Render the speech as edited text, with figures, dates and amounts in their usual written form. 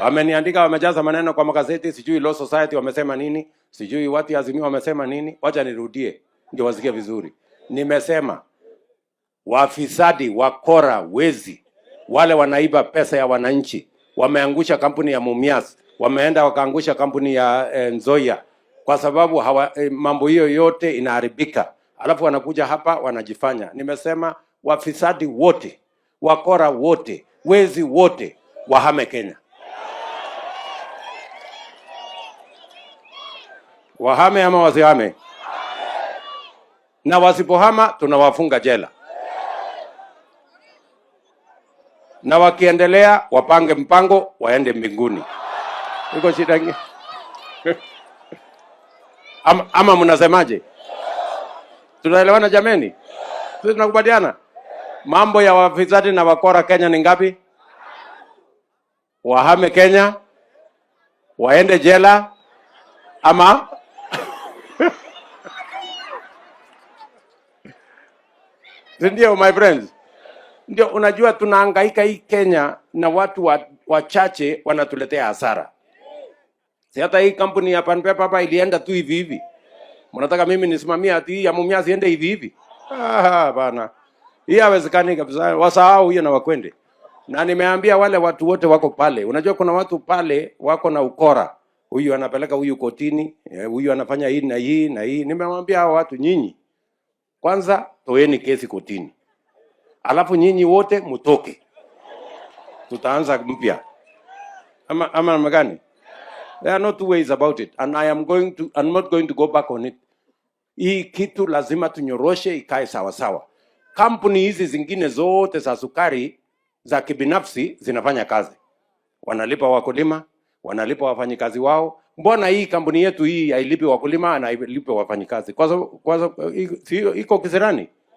Wameniandika, wamejaza maneno kwa magazeti, sijui Law Society wamesema nini, sijui watu ya Azimio wamesema nini. Wacha nirudie ndio wasikie vizuri. Nimesema wafisadi, wakora, wezi, wale wanaiba pesa ya wananchi, wameangusha kampuni ya Mumias, wameenda wakaangusha kampuni ya Nzoia kwa sababu mambo hiyo yote inaharibika, alafu wanakuja hapa wanajifanya. Nimesema wafisadi wote, wakora wote, wezi wote wahame Kenya, wahame ama wasihame, na wasipohama tunawafunga jela, na wakiendelea wapange mpango waende mbinguni. Iko shida ingine? Ama mnasemaje? Tunaelewana jameni? Sisi tunakubaliana? Mambo ya wafisadi na wakora Kenya ni ngapi? Wahame Kenya, waende jela ama si ndio, my friends? Ndio, unajua tunahangaika hii Kenya na watu wachache wanatuletea hasara. Si hata hii kampuni ya Pan Paper hapa ilienda tu hivi hivi. Mnataka mimi nisimamie ati hii ya Mumias iende hivi hivi? Ah, bana. Hii haiwezekani kabisa. Wasahau hiyo na wakwende. Na nimeambia wale watu wote wako pale. Unajua kuna watu pale wako na ukora. Huyu anapeleka huyu kotini, huyu anafanya hii na hii na hii. Nimewambia hao watu, nyinyi kwanza toeni kesi kotini. Alafu nyinyi wote mtoke. Tutaanza mpya. Ama namna gani? There are no two ways about it, and I'm not going to go back on it. Hii kitu lazima tunyoroshe ikae sawa sawa. Kampuni hizi zingine zote za sukari za kibinafsi zinafanya kazi, wanalipa wakulima, wanalipa wafanyikazi wao. Mbona hii kampuni yetu hii hailipi wakulima na hailipi wafanyikazi? Kwa sababu iko kisirani.